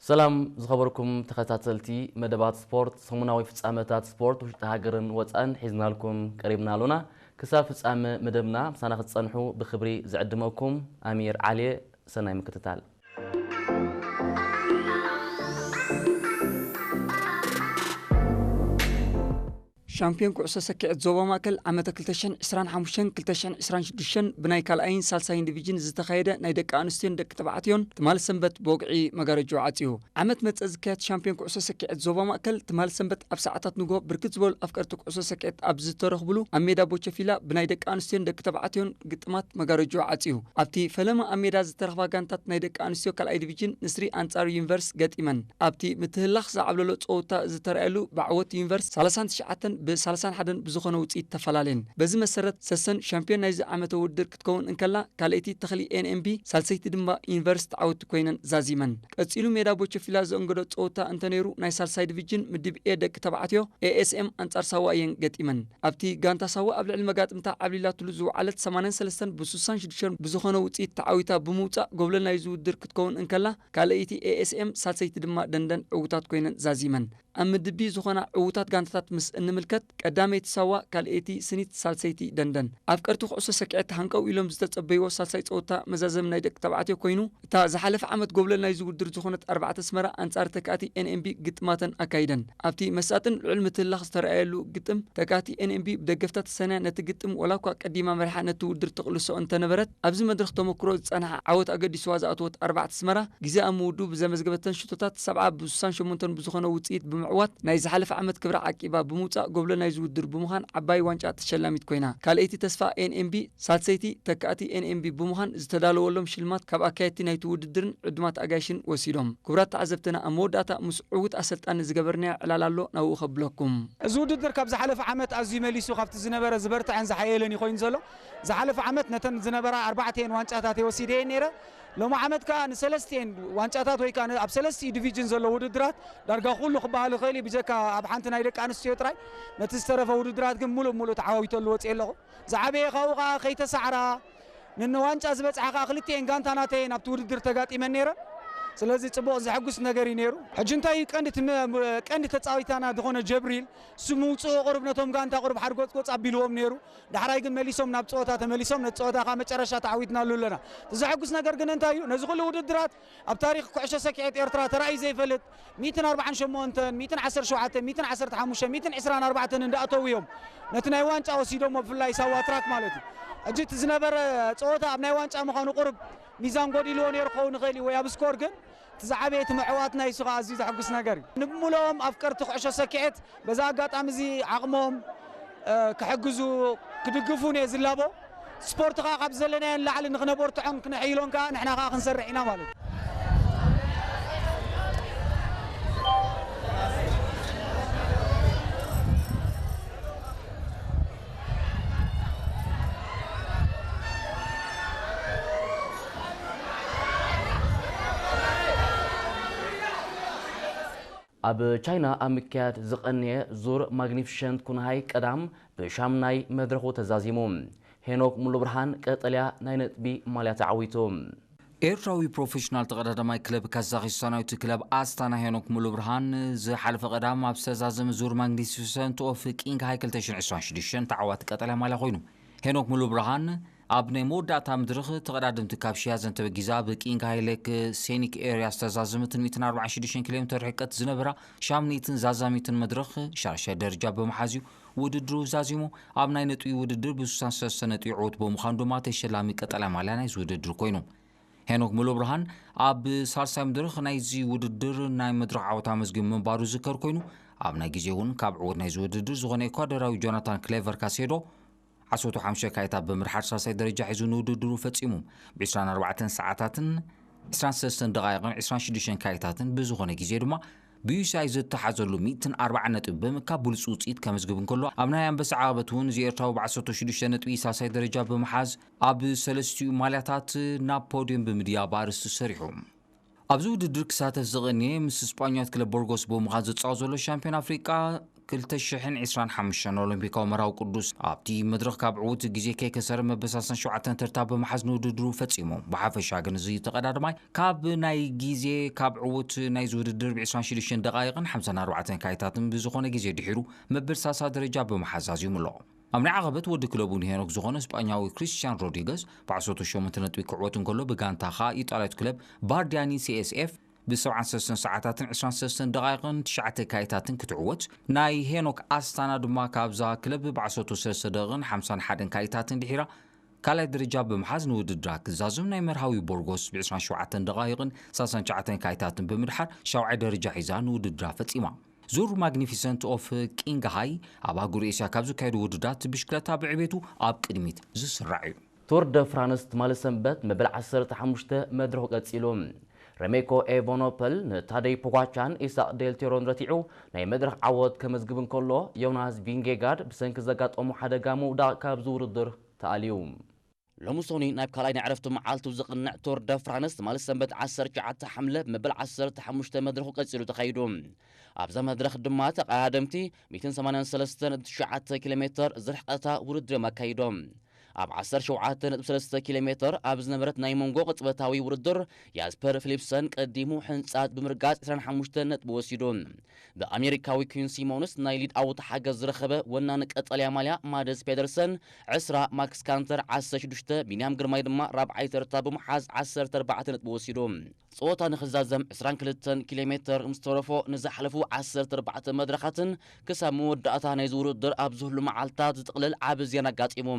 ሰላም ዝኸበርኩም ተኸታተልቲ መደባት ስፖርት፣ ሰሙናዊ ፍጻመታት ስፖርት ውሽጢ ሃገርን ወጻእን ሒዝናልኩም ቀሪብና ኣሎና። ክሳብ ፍጻመ መደብና ምሳና ክትጸንሑ ብኽብሪ ዝዕድመኩም ኣሚር ዓሊየ። ሰናይ ምክትታል። ሻምፒዮን ኩዕሶ ሰኪዐት ዞባ ማእከል ዓመተ ክልተ ሽሕን ዕስራን ሓሙሽተን ክልተ ሽሕን ዕስራን ሽዱሽተን ብናይ ካልኣይን ሳልሳይን ዲቪዥን ዝተኻየደ ናይ ደቂ ኣንስትዮን ደቂ ተባዕትዮን ትማሊ ሰንበት ብወግዒ መጋረጆ ዓጽዩ። ዓመት መጸ ዝካየድ ሻምፒዮን ኩዕሶ ሰኪዐት ዞባ ማእከል ትማሊ ሰንበት ኣብ ሰዓታት ንግሆ ብርክት ዝበሉ ኣፍቀርቲ ኩዕሶ ሰኪዐት ኣብ ዝተረኽብሉ ኣብ ሜዳ ቦቸፊላ ብናይ ደቂ ኣንስትዮን ደቂ ተባዕትዮን ግጥማት መጋረጆ ዓጽዩ። ኣብቲ ፈለማ ኣብ ሜዳ ዝተረኽባ ጋንታት ናይ ደቂ ኣንስትዮ ካልኣይ ዲቪዥን ንስሪ ኣንጻር ዩኒቨርስ ገጢመን። ኣብቲ ምትህላኽ ዝዓብለሎ ጸወታ ዝተራእየሉ ብዓወት ዩኒቨርስ ሰላሳን ትሽዓተን ብሰላሳን ሓደን ብዝኾነ ውጽኢት ተፈላለየን። በዚ መሰረት ሰሰን ሻምፒዮን ናይዚ ዓመተ ውድድር ክትከውን እንከላ፣ ካልኣይቲ ተኽሊ ኤንኤምቢ፣ ሳልሰይቲ ድማ ዩኒቨርስ ተዓወቲ ኮይነን ዛዚመን። ቀጺሉ ሜዳ ቦቸፊላ ዘእንገዶ ጸወታ እንተነይሩ፣ ናይ ሳልሳይ ዲቪዥን ምድብ ኤ ደቂ ተባዕትዮ ኤኤስኤም ኣንጻር ሳዋ እየን ገጢመን። ኣብቲ ጋንታ ሳዋ ኣብ ልዕሊ መጋጥምታ ዓብሊላትሉ ዝወዓለት ሰማንያን ሰለስተን ብስሳን ሽዱሽተን ብዝኾነ ውጽኢት ተዓዊታ ብምውጻእ ጎብለል ናይዚ ውድድር ክትከውን እንከላ፣ ካልኣይቲ ኤኤስኤም፣ ሳልሰይቲ ድማ ደንደን ዕዉታት ኮይነን ዛዚመን። ኣብ ምድብ ቢ ዝኾና ዕዉታት ጋንታታት ምስ እንምልከት፣ ቀዳመይቲ ሳዋ፣ ካልኣይቲ ስኒት፣ ሳልሰይቲ ደንደን። ኣፍቀርቲ ኩዕሶ ሰኪዐት ሃንቀው ኢሎም ዝተጸበይዎ ሳልሳይ ጸወታ መዛዘሚ ናይ ደቂ ተባዕትዮ ኮይኑ፣ እታ ዝሓለፈ ዓመት ጎብለል ናይዚ ውድድር ዝኾነት ኣርባዕተ ኣስመራ ኣንጻር ተካእቲ ኤንኤምቢ ግጥማተን ኣካይደን። ኣብቲ መሳጥን ልዑል ምትህላኽ ዝተረኣየሉ ግጥም፣ ተካእቲ ኤንኤምቢ ብደገፍታ ተሰንያ ነቲ ግጥም ዋላ እኳ ቀዲማ መሪሓ ነቲ ውድድር ትቕልሶ እንተነበረት፣ ኣብዚ መድረኽ ተመክሮ ዝጸንሓ ዓወት ኣገዲስዋ ዝኣተወት ኣርባዕተ ኣስመራ፣ ግዜ ኣብ ምውድኡ ብዘመዝገበተን ሽቶታት ሰብዓ ብስሳን ሸሞንተን ብዝኾነ ውጽኢት ብምዕዋት ናይ ዝሓለፈ ዓመት ክብራ ዓቂባ ብምውጻእ ጎብለል ናይዚ ውድድር ብምዃን ዓባይ ዋንጫ ተሸላሚት ኮይና። ካልኣይቲ ተስፋ ኤንኤምቢ፣ ሳልሰይቲ ተካእቲ ኤንኤምቢ ብምዃን ዝተዳለወሎም ሽልማት ካብ ኣካየድቲ ናይቲ ውድድርን ዕዱማት ኣጋይሽን ወሲዶም። ክቡራት ተዓዘብትና፣ ኣብ መወዳእታ ምስ ዕዉት ኣሰልጣኒ ዝገበርናዮ ዕላል ኣሎ፣ ናብኡ ከብለኩም። እዚ ውድድር ካብ ዝሓለፈ ዓመት ኣዝዩ መሊሱ ካብቲ ዝነበረ ዝበርትዐን ዝሓየለን እዩ ኮይኑ ዘሎ። ዝሓለፈ ዓመት ነተን ዝነበራ ኣርባዕተ እየን ዋንጫታት እየ ወሲደ እየን ነይረ። ሎሚ ዓመት ከኣ ንሰለስቲኤን ዋንጫታት ወይ ከኣ ኣብ ሰለስቲኡ ዲቪዥን ዘሎ ውድድራት ዳርጋ ኩሉ ክበሃል ይኽእል እዩ፣ ብጀካ ኣብ ሓንቲ ናይ ደቂ ኣንስትዮ ጥራይ፣ ነቲ ዝተረፈ ውድድራት ግን ሙሉእ ሙሉእ ተዓዋዊተሉ ወፅየ ኣለኹ። ዝዓበየ ካብኡ ከኣ ከይተሳዕራ፣ ንንዋንጫ ዝበጽሓ ከኣ ክልቲኤን ጋንታ ናተይ ናብቲ ውድድር ተጋጢመን ነይረን። ስለዚ ጽቡቕ ዘሐጉስ ነገር እዩ ነይሩ። ሕጂ እንታይ እዩ ቀንዲ ትም-፣ ቀንዲ ተጻዊታና ዝኾነ ጀብሪል፣ እሱ ምውጽኡ ቁሩብ ነቶም ጋንታ ቁሩብ ሓርጎጽጎጽ ኣቢልዎም ነይሩ። ዳሕራይ ግን መሊሶም ናብ ጸወታ ተመሊሶም፣ ነቲ ጸወታ ከኣ መጨረሻ ተዓዊትናሉ ኣለና። እቲ ዘሐጉስ ነገር ግን እንታይ እዩ? ነዚ ኩሉ ውድድራት ኣብ ታሪኽ ኩዕሾ ሰኪዔት ኤርትራ ተራእዩ ዘይፈልጥ፣ ሚእትን ኣርባዓን ሸሞንተን፣ ሚእትን ዓሰርተ ሸውዓተን፣ ሚእትን ዓሰርተ ሓሙሽተን፣ ሚእትን ዕስራን ኣርባዕተን እንዳእተዉ እዮም ነቲ ናይ ዋንጫ ወሲዶሞ፣ ብፍላይ ሳዋ ትራክ ማለት እዩ። ሕጂ እቲ ዝነበረ ጸወታ ኣብ ናይ ዋንጫ ምዃኑ ቁሩብ ሚዛን ጎዲልዎ ነይሩ ክኸውን ይኽእል እዩ፣ ወይ ኣብ ስኮር፣ ግን እቲ ዝዓበየ እቲ ምዕዋትና እዩ፣ እሱ ኸዓ ኣዝዩ ዘሐጉስ ነገር እዩ። ንምሉኦም ኣፍቀርቲ ኩዕሾ ሰኪዔት በዚ ኣጋጣሚ እዚ ዓቕሞም፣ እ፣ ክሕግዙ፣ ክድግፉን እየ ዝላቦ። ስፖርት ኸዓ ካብ ዘለናዮ ንላዕሊ ንኽነበርትዖን ክነሕይሎን ከኣ ንሕና ኸዓ ክንሰርሕ ኢና ማለት እዩ። ኣብ ቻይና ኣብ ምክያድ ዝቐንየ ዙር ማግኒፊሸንት ኩንሃይ ቀዳም ብሻምናይ መድረኹ ተዛዚሙ። ሄኖክ ሙሉብርሃን ቀጠልያ ናይ ነጥቢ ማልያ ተዓዊቱ። ኤርትራዊ ፕሮፌሽናል ተቐዳዳማይ ክለብ ካዛኺስታናዊት ክለብ ኣስታና ሄኖክ ሙሉብርሃን ዝሓለፈ ቀዳም ኣብ ዝተዛዘመ ዙር ማግኒፊሰንት ኦፍ ቂንግ ሃይ ክልተ ሽሕን ዕስራን ሽዱሽተን ተዓዋቲ ቀጠልያ ማልያ ኮይኑ። ሄኖክ ሙሉብርሃን ኣብ ናይ መወዳእታ መድረኽ ተቐዳደምቲ ካብ ሽያዘን ተበጊዛ ብቂንግ ሃይ ሌክ ሴኒክ ኤርያ ዝተዛዘመትን ሚእትን ኣርባዓን ሽዱሽተን ኪሎ ሜትር ርሕቀት ዝነበራ ሻምነይትን ዛዛሚትን መድረኽ ሻድሻይ ደረጃ ብምሓዝ እዩ ውድድሩ ዛዚሙ። ኣብ ናይ ነጥቢ ውድድር ብስሳን ሰለስተ ነጥቢ ዕዉት ብምዃኑ ድማ ተሸላሚ ቀጠልያ ማልያ ናይዚ ውድድር ኮይኑ። ሄኖክ ሙሉብርሃን ኣብ ሳልሳይ መድረኽ ናይዚ ውድድር ናይ መድረኽ ዓወት ኣመዝጊቡ ምንባሩ ዝዝከር ኮይኑ፣ ኣብ ናይ ግዜ እውን ካብ ዕዉት ናይዚ ውድድር ዝኾነ ኤኳዶራዊ ጆናታን ክሌቨር ካሴዶ ዓሰርተ ሓሙሽተ ካይታት ብምድሓር ሳልሳይ ደረጃ ሒዙ ንውድድሩ ፈጺሙ። ብ ዕስራን ኣርባዕተን ሰዓታትን ዕስራን ሰለስተን ደቓይቕን ዕስራን ሽዱሽተን ካይታትን ብዝኾነ ግዜ ድማ ብዩሲኣይ ዝተሓዘሉ ሚእትን ኣርባዓን ነጥቢ ብምእካብ ብሉጽ ውጽኢት ከመዝግብ እንከሎ፣ ኣብ ናይ ኣንበሳ ዓቐበት እውን እዚ ኤርትራዊ ብ ዓሰርተ ሽዱሽተ ነጥቢ ሳልሳይ ደረጃ ብምሓዝ ኣብ ሰለስቲኡ ማልያታት ናብ ፖድዮም ብምድያብ ኣርእስቲ ሰሪሑ። ኣብዚ ውድድር ክሳተፍ ዝቐንየ ምስ ስጳኛዊት ክለብ ቦርጎስ ብምዃን ዝጻወት ዘሎ ሻምፒዮን ኣፍሪቃ ክልተ ሽሕን ዕስራን ሓሙሽተን ኦሎምፒካዊ መራዊ ቅዱስ ኣብቲ መድረኽ ካብ ዕዉት ግዜ ከይከሰረ መበል ሰላሳን ሸውዓተን ተርታ ብምሓዝ ንውድድሩ ፈጺሙ። ብሓፈሻ ግን እዚ ተቐዳዳማይ ካብ ናይ ግዜ ካብ ዕዉት ናይዚ ውድድር ብ ዕስራን ሽዱሽተን ደቓይቕን ሓምሳን ኣርባዕተን ካይታትን ብዝኾነ ግዜ ድሒሩ መበል ሳልሳ ደረጃ ብምሓዝ ኣዝዩምሎ። ኣብ ናይ ዓቐበት ወዲ ክለቡ ንሄኖክ ዝኾነ ስጳኛዊ ክሪስቲያን ሮድሪገስ ብ ዓሰርተ ሸሞንተ ነጥቢ ክዕወት እንከሎ፣ ብጋንታ ኸኣ ኢጣልያዊት ክለብ ባርዲያኒ ሲ ኤስ ኤፍ ብ ሰብዓን ሰለስተን ሰዓታትን ዕስራን ሰለስተን ደቓይቕን ትሽዓተ ካይታትን ክትዕወት፣ ናይ ሄኖክ ኣስታና ድማ ካብዛ ክለብ ብ ዓሰርተ ሰለስተ ደቂቕን ሓምሳን ሓደን ካይታትን ድሒራ ካልኣይ ደረጃ ብምሓዝ ንውድድራ ክዛዝም፣ ናይ መርሃዊ ቦርጎስ ብ ዕስራን ሸውዓተን ደቓይቕን ሰላሳን ትሽዓተን ካይታትን ብምድሓር ሻውዓይ ደረጃ ሒዛ ንውድድራ ፈጺማ። ዙር ማግኒፊሰንት ኦፍ ኪንግሃይ ኣብ ኣህጉር ኤስያ ካብ ዝካየዱ ውድድራት ብሽክለታ ብዕቤቱ ኣብ ቅድሚት ዝስራዕ እዩ። ቱር ደ ፍራንስ ትማሊ ሰንበት መበል ዓሰርተ ሓሙሽተ መድረኹ ቀጺሉ። ሬሜኮ ኤቨኖፐል ንታደይ ፖጋቻን ኢሳቅ ዴልቴሮን ረቲዑ ናይ መድረኽ ዓወት ከመዝግብ እንከሎ፣ ዮናስ ቪንጌጋርድ ብሰንኪ ዘጋጠሞ ሓደጋ ምውዳቕ ካብዚ ውድድር ተኣልዩ። ሎሚ ሶኒ ናብ ካልኣይ ናይ ዕረፍቲ መዓልቱ ዝቕንዕ ቱር ደ ፍራንስ ትማሊ ሰንበት ዓሰርተ ትሽዓተ ሓምለ መበል ዓሰርተ ሓሙሽተ መድረኹ ቀጺሉ ተኻይዱ። ኣብዛ መድረኽ ድማ ተቐዳደምቲ ሚእትን ሰማንያን ሰለስተን ትሽዓተ ኪሎ ሜተር ዝርሕቐታ ውድድር እዮም ኣካይዶም። ኣብ ዓሰርተ ሸውዓተ ነጥቢ ሰለስተ ኪሎ ሜተር ኣብ ዝነበረት ናይ መንጎ ቅጽበታዊ ውድድር፣ ያስፐር ፊሊፕሰን ቀዲሙ ሕንጻት ብምርጋጽ ዕስራን ሓሙሽተን ነጥቢ ወሲዱ። ብኣሜሪካዊ ኩዊን ሲሞንስ ናይ ሊድ ኣውት ሓገዝ ዝረኸበ ወናኒ ቀጠልያ ማልያ ማደስ ፔደርሰን ዕስራ፣ ማክስ ካንተር ዓሰርተ ሽዱሽተ፣ ቢንያም ግርማይ ድማ ራብዓይ ተርታ ብምሓዝ ዓሰርተ ኣርባዕተ ነጥቢ ወሲዱ። ጸወታ ንኽዛዘም ዕስራን ክልተን ኪሎ ሜተር ምስ ተረፎ፣ ንዝሓለፉ ዓሰርተ ኣርባዕተ መድረኻትን ክሳብ መወዳእታ ናይዚ ውድድር ኣብ ዝህሉ መዓልታት ዝጥቕልል ዓቢ ዝያን ኣጋጢሙ።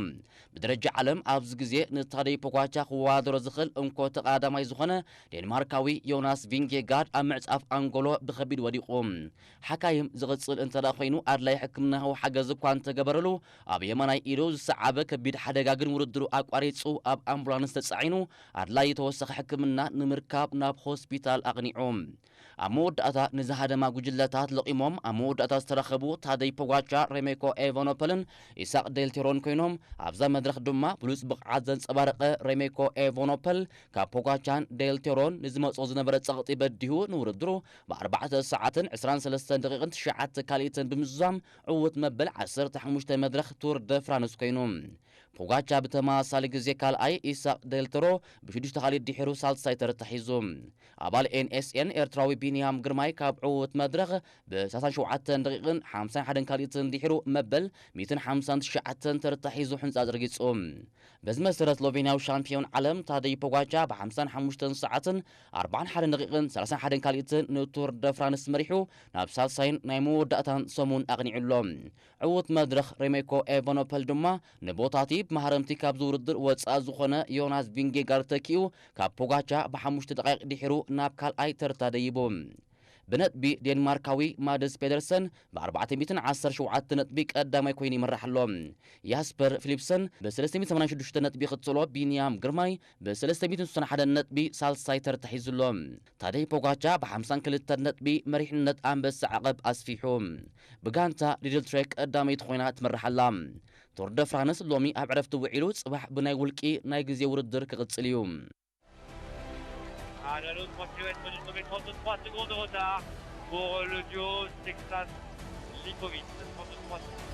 ብደረጃ ዓለም ኣብዚ ግዜ ንታደይ ፖጋቻ ክወዳደሮ ዝኽእል እንኮ ተቐዳዳማይ ዝኾነ ዴንማርካዊ ዮናስ ቪንጌጋርድ ኣብ ምዕጻፍ ኣንጎሎ ብኸቢድ ወዲቑ። ሓካይም ዝቕጽል እንተ ደኣ ኮይኑ ኣድላይ ሕክምናዊ ሓገዝ እኳ እንተገበረሉ፣ ኣብ የማናይ ኢዱ ዝሰዓበ ከቢድ ሓደጋ ግን ውድድሩ ኣቋሪጹ ኣብ ኣምቡላንስ ተጻዒኑ ኣድላይ ተወሳኺ ሕክምና ንምርካብ ናብ ሆስፒታል ኣቕኒዑ። ኣብ መወዳእታ ንዝሃደማ ጉጅለታት ለቒሞም ኣብ መወዳእታ ዝተረኸቡ ታደይ ፖጋቻ፣ ሬሜኮ ኤቨኖፐልን ኢሳቅ ዴልቴሮን ኮይኖም፣ ኣብዛ መድረኽ ድማ ብሉጽ ብቕዓት ዘንጸባረቐ ሬሜኮ ኤቨኖፐል ካብ ፖጋቻን ዴልቴሮን ንዝመጾ ዝነበረ ጸቕጢ በዲሁ ንውድድሩ ብኣርባዕተ ሰዓትን ዕስራን ሰለስተን ደቂቕን ትሽዓተ ካልኢትን ብምዝዛም ዕዉት መበል ዓሰርተ ሓሙሽተ መድረኽ ቱር ደ ፍራንስ ኮይኑ። ፖጋቻ ብተመሳሳሊ ግዜ ካልኣይ፣ ኢሳቅ ዴልቴሮ ብሽዱሽተ ካልኢት ድሒሩ ሳልሳይ ተርታ ሒዙ። ኣባል ኤን ኤስ ኤን ኤርትራዊ ቢንያም ግርማይ ካብ ዕዉት መድረኽ ብ ሰላሳን ሸውዓተን ደቂቕን ሓምሳን ሓደን ካልኢትን ድሒሩ መበል ሚእትን ሓምሳን ትሽዓተን ተርታ ሒዙ ሕንጻጽ ረጊጹ። በዚ መሰረት ስሎቬንያዊ ሻምፒዮን ዓለም ታደይ ፖጋቻ ብ ሓምሳን ሓሙሽተን ሰዓትን ኣርባዓን ሓደን ደቂቕን ሰላሳን ሓደን ካልኢትን ንቱር ደ ፍራንስ መሪሑ ናብ ሳልሳይን ናይ መወዳእታን ሰሙን ኣቕኒዑ ኣሎ። ዕዉት መድረኽ ሬሜኮ ኤቨኖፐል ድማ ንቦታቲ ብመሃረምቲ ካብዚ ውድድር ወጻኢ ዝኾነ ዮናስ ቪንጌጋርድ ተኪኡ ካብ ፖጋቻ ብሓሙሽተ ደቂቕ ድሒሩ ናብ ካልኣይ ተርታ ደይቡ። ብነጥቢ ዴንማርካዊ ማደስ ፔደርሰን ብ ኣርባዕተ ሚእትን ዓሰርተ ሸውዓተ ነጥቢ ቀዳማይ ኮይኑ ይመርሕ ኣሎ። ያስፐር ፊሊፕሰን ብ ሰለስተ ሚእትን ሰማንያን ሽዱሽተ ነጥቢ ይኽተሎ ቢንያም ግርማይ ብ ሰለስተ ሚእትን ስሳን ሓደን ነጥቢ ሳልሳይ ተርታ ሒዙ ኣሎ። ታደይ ፖጋቻ ብ ሓምሳን ክልተን ነጥቢ መሪሕነት ኣንበሳ ዓቐብ ኣስፊሑ። ብጋንታ ሊድል ትሬክ ቀዳመይቲ ኮይና ትመርሕ ኣላ። ቱር ደ ፍራንስ ሎሚ ኣብ ዕረፍቲ ውዒሉ ጽባሕ ብናይ ውልቂ ናይ ግዜ ውድድር ክቕጽል እዩ። Ah, la l'autre kilomètre du premier, trente-trois secondes de retard pour le duo Texas-Lipovic. trente-trois secondes.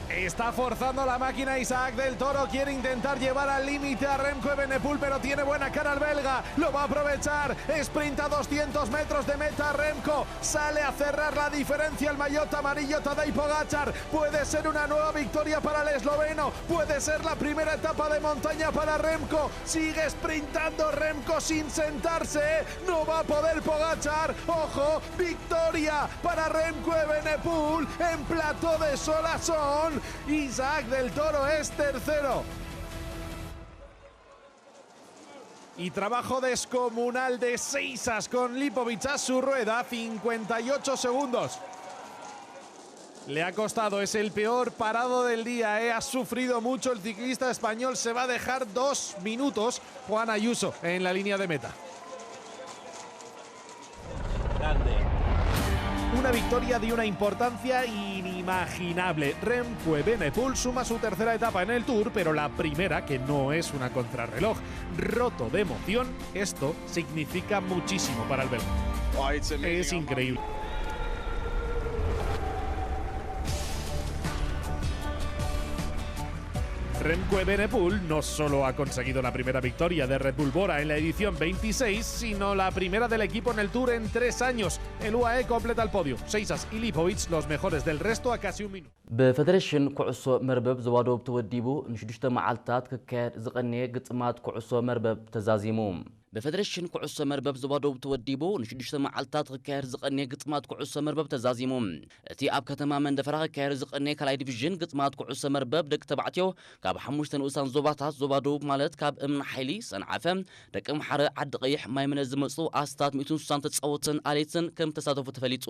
Está forzando la máquina Isaac del Toro, quiere intentar llevar al límite a Remco Evenepoel, pero tiene buena cara el belga, lo va a aprovechar, sprint a doscientos metros de meta Remco, sale a cerrar la diferencia el maillot amarillo Tadej Pogacar, puede ser una nueva victoria para el esloveno, puede ser la primera etapa de montaña para Remco, sigue sprintando Remco sin sentarse, ¿eh? No va a poder Pogacar, ojo, victoria para Remco Evenepoel en plató de Solason. Isaac del Toro es tercero. Y trabajo descomunal de Seisas con Lipovic a su rueda, cincuenta y ocho segundos. Le ha costado, es el peor parado del día, ¿eh? Ha sufrido mucho el ciclista español, se va a dejar dos minutos Juan Ayuso en la línea de meta. Una victoria de una importancia inimaginable. Remco Evenepoel suma su tercera etapa en el Tour, pero la primera que no es una contrarreloj. Roto de emoción, esto significa muchísimo para el belga. Es increíble. Remco Evenepoel no solo ha conseguido la primera victoria de Red Bull Bora en la edición veintiséis, sino la primera del equipo en el Tour en tres años. El U A E completa el podio. Seisas y Lipovic los mejores del resto a casi un minuto. ብፈደሬሽን ኩዕሶ መርበብ ዞባ ደቡብ ተወዲቡ ንሽዱሽተ መዓልታት ክካየድ ዝቐነየ ግጥማት ኩዕሶ መርበብ ተዛዚሙ። ብፈደሬሽን ኩዕሶ መርበብ ዞባ ደቡብ ተወዲቡ ንሽዱሽተ መዓልታት ክካየድ ዝቐነየ ግጥማት ኩዕሶ መርበብ ተዛዚሙ። እቲ ኣብ ከተማ መንደፈራ ክካየድ ዝቐነየ ካልኣይ ዲቪዥን ግጥማት ኩዕሶ መርበብ ደቂ ተባዕትዮ ካብ ሓሙሽተ ንኡሳን ዞባታት ዞባ ደቡብ ማለት ካብ እምኒ ሓይሊ፣ ሰንዓፈ፣ ደቂ ምሓረ፣ ዓዲ ቀይሕ፣ ማይምነ ዝመፁ ኣስታት ሚእትን ስሳን ተፃወትን ኣሌትን ከም ተሳተፉ ተፈሊፁ።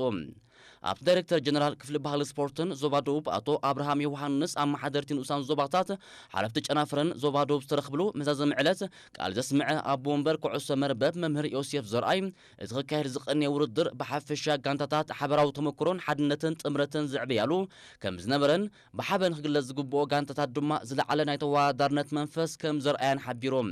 ኣብቲ ዳይሬክተር ጀነራል ክፍሊ ባህሊ ስፖርትን ዞባ ደቡብ ኣቶ ኣብርሃም ዮሃንስ ኣመሓደርቲ ንኡሳን ዞባታት ሓለፍቲ ጨናፍርን ዞባ ደቡብ ዝተረኽብሉ መዛዘሚ ዕለት ቃል ዘስምዐ ኣቦ ወንበር ኩዕሶ መርበብ መምህር ዮሴፍ ዘርኣይ እቲ ክካየድ ዝቐነየ ውድድር ብሓፈሻ ጋንታታት ሓበራዊ ተመክሮን ሓድነትን ጥምረትን ዘዕበያሉ ከም ዝነበረን ብሓበን ክግለጽ ዝግብኦ ጋንታታት ድማ ዝለዓለ ናይ ተወዳዳርነት መንፈስ ከም ዘርኣያን ሓቢሮም።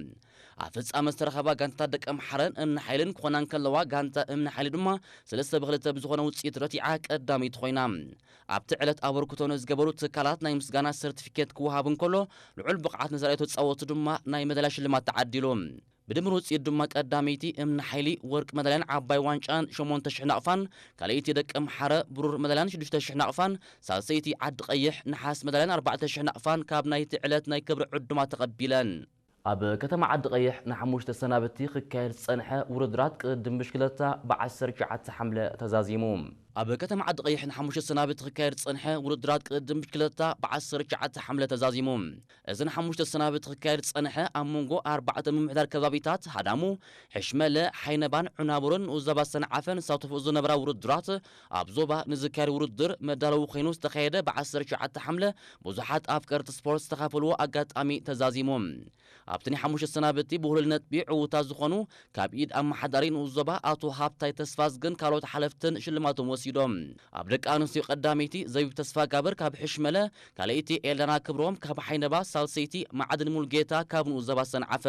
ኣብ ፍጻመ ዝተረኸባ ጋንታታት ደቂ ኣምሓረን እምኒ ሓይልን ክኾና እንከለዋ ጋንታ እምኒ ሓይሊ ድማ ሰለስተ ብክልተ ብዝኾነ ውፅኢት ረቲዓ ቀዳመይቲ ኮይና። ኣብቲ ዕለት ኣበርክቶ ንዝገበሩ ትካላት ናይ ምስጋና ሰርቲፊኬት ክወሃብ እንከሎ ልዑል ብቕዓት ንዘርኣዩ ተፃወቱ ድማ ናይ መዳልያ ሽልማት ተዓዲሉ። ብድምር ውፅኢት ድማ ቀዳመይቲ እምኒ ሓይሊ ወርቂ መዳልያን ዓባይ ዋንጫን ሸሞንተ ሽሕ ናቕፋን፣ ካልኣይቲ ደቂ ኣምሓረ ብሩር መዳልያን ሽዱሽተ ሽሕ ናቕፋን፣ ሳልሰይቲ ዓዲ ቀይሕ ነሓስ መዳልያን ኣርባዕተ ሽሕ ናቕፋን ካብ ናይቲ ዕለት ናይ ክብሪ ዕዱማት ተቐቢለን። ኣብ ከተማ ዓዲ ቀይሕ ንሓሙሽተ ሰናብቲ ክካየድ ዝጸንሐ ውድድራት ቅድድም ብሽክለታ ብ ዓሰርተ ትሽዓተ ሓምለ ተዛዚሙ። ኣብ ከተማ ዓዲ ቀይሕ ንሓሙሽተ ሰናብቲ ክካየድ ዝጸንሐ ውድድራት ቅድድም ብሽክለታ ብ ዓሰርተ ትሽዓተ ሓምለ ተዛዚሙ። እዚ ንሓሙሽተ ሰናብቲ ክካየድ ዝጸንሐ ኣብ መንጎ ኣርባዕተ ምምሕዳር ከባቢታት ሃዳሙ፣ ሕሽመለ፣ ሓይነባን ዑናቡርን ንኡስ ዞባ ሰንዓፈን ዝሳተፉ ዝነበራ ውድድራት ኣብ ዞባ ንዝካየድ ውድድር መዳለዊ ኮይኑ ዝተኻየደ ብ ዓሰርተ ትሽዓተ ሓምለ ብዙሓት ኣፍቀርቲ ስፖርት ዝተኻፈልዎ ኣጋጣሚ ተዛዚሙ። ኣብቲ ናይ ሓሙሽተ ሰናብቲ ብውህሉል ነጥቢ ዕዉታት ዝኾኑ ካብ ኢድ ኣመሓዳሪ ንኡስ ዞባ ኣቶ ሃብታይ ተስፋዝግን ካልኦት ሓለፍትን ሽልማቶም ወሲዶም። ኣብ ደቂ ኣንስትዮ ቀዳመይቲ ዘቢብ ተስፋጋብር ካብ ሕሽመለ፣ ካልኣይቲ ኤልዳና ክብሮም ካብ ሓይነባ፣ ሳልሰይቲ ማዕድን ሙልጌታ ካብ ንኡስ ዞባ ሰንዓፈ።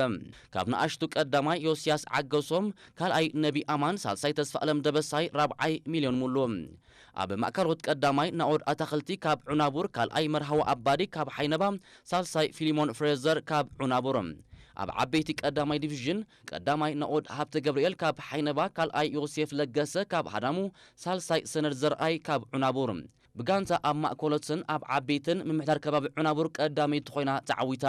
ካብ ንኣሽቱ ቀዳማይ ዮስያስ ዓገሶም፣ ካልኣይ ነቢ ኣማን፣ ሳልሳይ ተስፋ ኣለም ደበሳይ፣ ራብዓይ ሚልዮን ሙሉ። ኣብ ማእከሎት ቀዳማይ ናኦድ ኣታኽልቲ ካብ ዑናቡር፣ ካልኣይ መርሃዊ ኣባዲ ካብ ሓይነባ፣ ሳልሳይ ፊሊሞን ፍሬዘር ካብ ዑናቡር። ኣብ ዓበይቲ ቀዳማይ ዲቪዥን ቀዳማይ ናኦድ ሃብተ ገብርኤል ካብ ሓይነባ፣ ካልኣይ ዮሴፍ ለገሰ ካብ ሃዳሙ፣ ሳልሳይ ሰነድ ዘርኣይ ካብ ዑናቡር። ብጋንታ ኣብ ማእከሎትን ኣብ ዓበይትን ምምሕዳር ከባቢ ዑናቡር ቀዳመይቲ ኮይና ተዓዊታ።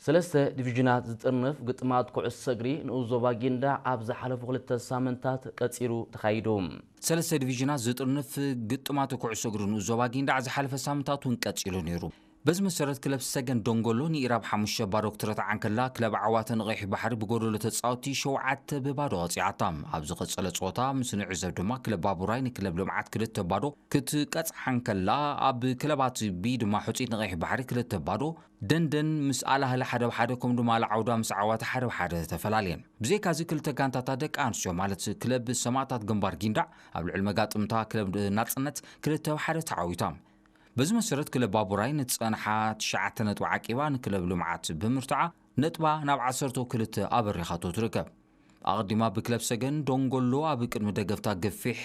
ሰለስተ ዲቪዥናት ዝጥርንፍ ግጥማት ኩዕሶ እግሪ ንኡስ ዞባ ጊንዳዕ ኣብ ዝሓለፉ ክልተ ሳምንታት ቀጺሉ ተኻይዱ። ሰለስተ ዲቪዥናት ዝጥርንፍ ግጥማት ኩዕሶ እግሪ ንኡስ ዞባ ጊንዳዕ ዝሓለፈ ሳምንታት እውን ቀጺሉ ነይሩ። በዚ መሰረት ክለብ ሰገን ደንጎሎ ንኢራብ ሓሙሽተ ባዶ ክትረትዓ እንከላ፣ ክለብ ዓዋተ ንቐይሕ ባሕሪ ብጎደሎ ተጻወቲ ሸውዓተ ብባዶ ቀጺዓታ። ኣብ ዝቐጸለ ጸወታ ምስ ንዕዘብ ድማ ክለብ ባቡራይ ንክለብ ልምዓት ክልተ ባዶ ክትቀጽዓ እንከላ፣ ኣብ ክለባት ቢ ድማ ሕጹይት ንቐይሕ ባሕሪ ክልተ ባዶ፣ ደንደን ምስ ኣልኣህሊ ሓደ ብ ሓደ ከምኡ ድማ ኣልዓውዳ ምስ ዓዋተ ሓደ ብ ሓደ ተፈላልየን። ብዘይካዚ ክልተ ጋንታታት ደቂ ኣንስትዮ ማለት ክለብ ሰማእታት ግንባር ጊንዳዕ ኣብ ልዕሊ መጋጥምታ ክለብ ናጽነት ክልተ ብ ሓደ ተዓዊታ። በዚ መሰረት ክለብ ባቡራይ ንዝጸንሓ ትሽዓተ ነጥቢ ዓቂባ ንክለብ ልምዓት ብምርትዓ ነጥባ ናብ ዓሰርተ ክልተ ኣበሪኻቶ ትርከብ። ኣቐዲማ ብክለብ ሰገን ደንጎሎ ኣብ ቅድሚ ደገፍታ ገፊሕ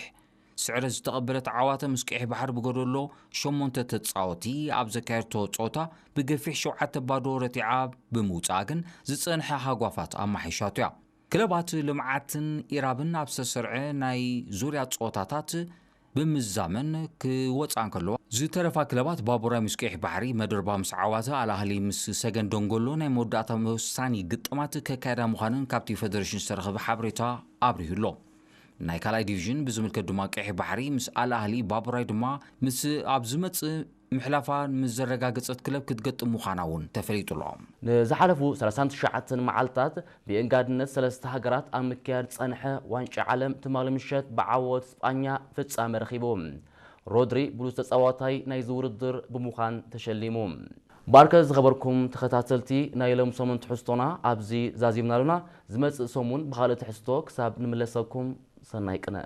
ስዕረት ዝተቐበለት ዓዋተ ምስ ቀይሕ ባሕሪ ብጎደሎ ሸሞንተ ተጻወቲ ኣብ ዘካየድቶ ጸወታ ብገፊሕ ሸውዓተ ባዶ ረቲዓ ብምውጻኣ ግን ዝጸንሐ ሃጓፋት ኣማሒሻቶ እያ። ክለባት ልምዓትን ኢራብን ኣብ ዝተሰርዐ ናይ ዙርያ ጸወታታት ብምዛመን ክወጻ እንከለዋ፣ ዝተረፋ ክለባት ባቡራይ ምስ ቀይሕ ባሕሪ፣ መደርባ ምስ ዓዋተ፣ ኣልኣህሊ ምስ ሰገን ደንጎሎ ናይ መወዳእታ መወሳኒ ግጥማት ከካየዳ ምዃነን ካብቲ ፌደሬሽን ዝተረኸበ ሓበሬታ ኣብሪሁ ኣሎ። ናይ ካልኣይ ዲቪዥን ብዝምልከት ድማ ቀይሕ ባሕሪ ምስ ኣልኣህሊ፣ ባቡራይ ድማ ምስ ኣብ ዝመጽእ ምሕላፋ ምስ ዘረጋገጸት ክለብ ክትገጥም ምዃና እውን ተፈሊጡ ኣሎ። ንዝሓለፉ ሰላሳን ትሽዓተን መዓልታት ብእንጋድነት ሰለስተ ሃገራት ኣብ ምክያድ ዝጸንሐ ዋንጫ ዓለም ትማሊ ምሸት ብዓወት ስጳኛ ፍጻመ ረኺቡ። ሮድሪ ብሉጽ ተጻዋታይ ናይዚ ውድድር ብምዃን ተሸሊሙ። ባርከ ዝኸበርኩም ተኸታተልቲ ናይ ሎም ሰሙን ትሕዝቶና ኣብዚ ዛዚምና ኣሎና። ዝመጽእ ሰሙን ብኻልእ ትሕዝቶ ክሳብ ንምለሰኩም ሰናይ ቅነ።